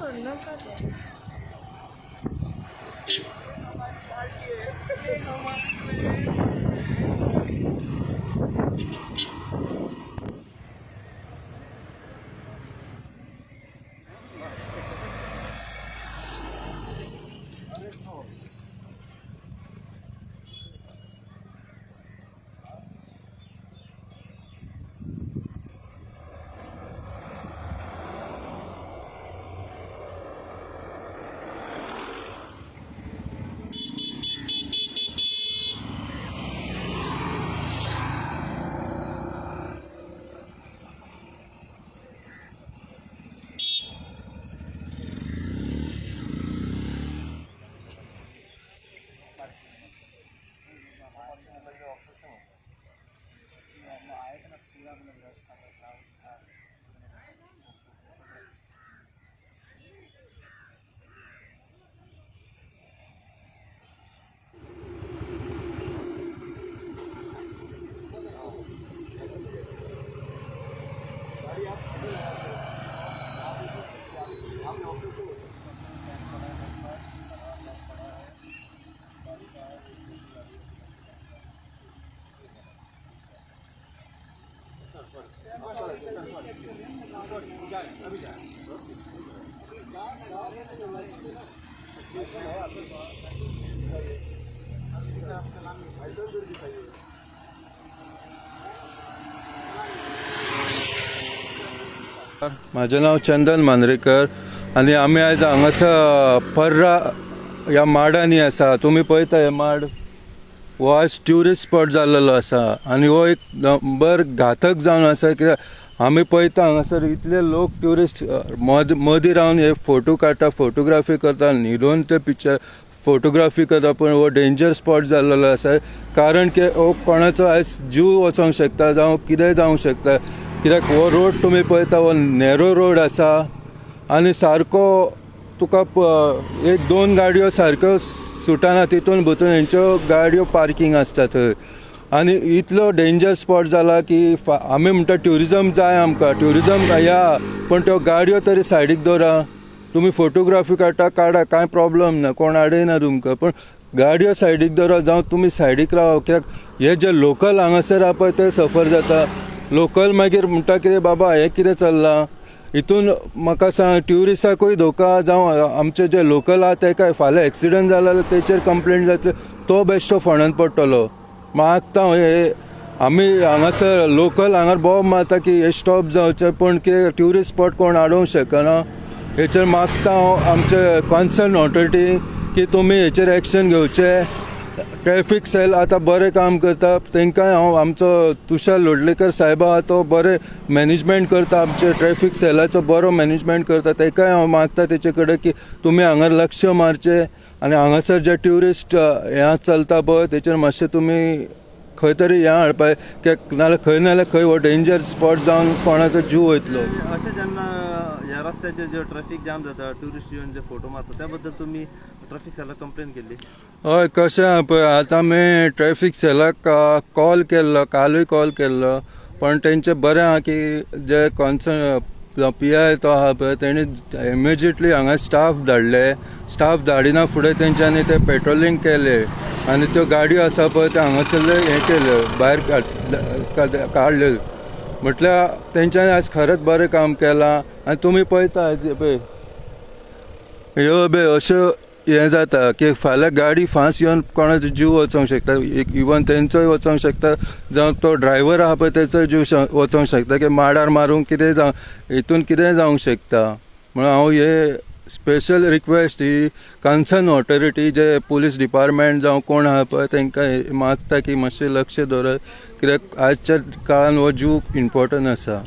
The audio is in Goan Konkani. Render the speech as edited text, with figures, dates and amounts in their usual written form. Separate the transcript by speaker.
Speaker 1: करनाका तें.
Speaker 2: म्हाजें नांव चंदन मांद्रेकर आनी आमी आयज हांगासर पर्रा ह्या माडांनी आसा. तुमी पळयता हे माड हो आयज ट्युरिस्ट स्पॉट जाल्लेलो आसा आनी हो एक नंबर घातक जावन आसा. कित्याक आमी पळयता हांगासर इतले लोक ट्युरिस्ट मदीं रावन हे फोटो काडटा, फोटोग्राफी करता, न्हिदोन ते पिक्चर फोटोग्राफी करता. पूण हो डेंजर स्पॉट जाल्लेलो आसा, कारण की हो कोणाचो आयज जीव वचोंक शकता जावं कितेंय जावंक शकता. कित्याक हो रोड तुमी पळयता हो नॅरो रोड आसा आनी सारको तुका एक दोन गाडयो सारक्यो सुटना, तितून भितून हेंच्यो गाडयो पार्कींग आसता थंय. आनी इतलो डेंजर स्पॉट जाला की आमी म्हणटा ट्युरिजम जाय आमकां, ट्युरिजम या, पूण त्यो गाडयो तरी सायडीक दवरा. तुमी फोटोग्राफी काडटा काडा, कांय प्रॉब्लम ना, कोण आडयना तुमकां, पूण गाडयो सायडीक दवरा जावं तुमी सायडीक रावा. कित्याक हे जे लोकल हांगासर आहा पळय ते सफर जाता. लोकल मागीर म्हणटा कितें बाबा हें कितें चल्लां हितून. म्हाका सांग ट्युरिस्टाकूय धोका जावं आमचे जे लोकल आहा तेकाय. फाल्यां एक्सिडंट जालो जाल्यार तेचेर कंप्लेन जातली, तो बेश्टो फोंडान पडटलो. मागता हांव हे आमी हांगासर लोकल हांगार बोब मारता की हे स्टॉप जावचें, पूण कितें ट्युरिस्ट स्पॉट कोण हाडूंक शकना. हेचेर मागता हांव आमचे कॉन्सर्न ऑथॉरिटी की तुमी हेचेर एक्शन घेवचें. ट्रॅफीक सेल आतां बरें काम करता, तांकांय हांव आमचो तुषार लोटलेकर साहेब आहा तो बरें मॅनेजमेंट करता, आमचे ट्रॅफीक सेलाचो बरो मॅनेजमेंट करता. ताकाय हांव मागता तेचे कडेन की तुमी हांगा लक्ष मारचें आनी हांगासर जे ट्युरिस्ट हें चलता पळय तेचेर मातशें तुमी खंय तरी हें हाडपाक, कित्याक नाल्यार खंय नाल्यार खंय हो डेंजर स्पॉट जावन कोणाचो जीव वयतलो.
Speaker 3: अशें जेन्ना ह्या रस्त्याचेर जे ट्रॅफिक जाम जाता, ट्युरिस्ट येवन जे फोटो मारता, त्या बद्दल तुमी ट्रॅफिक सेलाक कंप्लेन केल्ली?
Speaker 2: हय, कशें आहा पळय आतां आमी ट्रॅफिक सेलाक कॉल केल्लो, कालूय कॉल केल्लो, पण तेंचें बरें आहा की जे कॉन्सर्न पी I तो आहा पळय तेणी इमिजिएटली हांगा स्टाफ धाडले. स्टाफ धाडिना फुडें तेंच्यांनी ते पेट्रोलिंग केलें आनी त्यो गाडयो आसा पळय त्यो हांगासरले हें केल्यो, भायर काडल्यो. म्हटल्यार तेंच्यांनी आयज खरेंच बरें काम केलां. आनी तुमी पळयता आयज पळय ह्यो बे अश्यो हें जाता की फाल्यां गाडी फास्ट येवन कोणाचो जीव वचोंक शकता, इवन तेंचोय वचोंक शकता जावं तो ड्रायव्हर आहा पळय तेचोय जीव वचोंक शकता, की माडार मारूंक कितें जावं, हितून कितेंय जावंक शकता. म्हणून हांव हे स्पेशल रिक्वेस्ट ही कन्सर्न ऑथॉरिटी जे पुलीस डिपार्टमेंट जावं कोण आहा पळय तांकां मागता की मातशें लक्ष दवरात, कित्याक आजच्या काळान हो जीव इम्पोर्टंट आसा.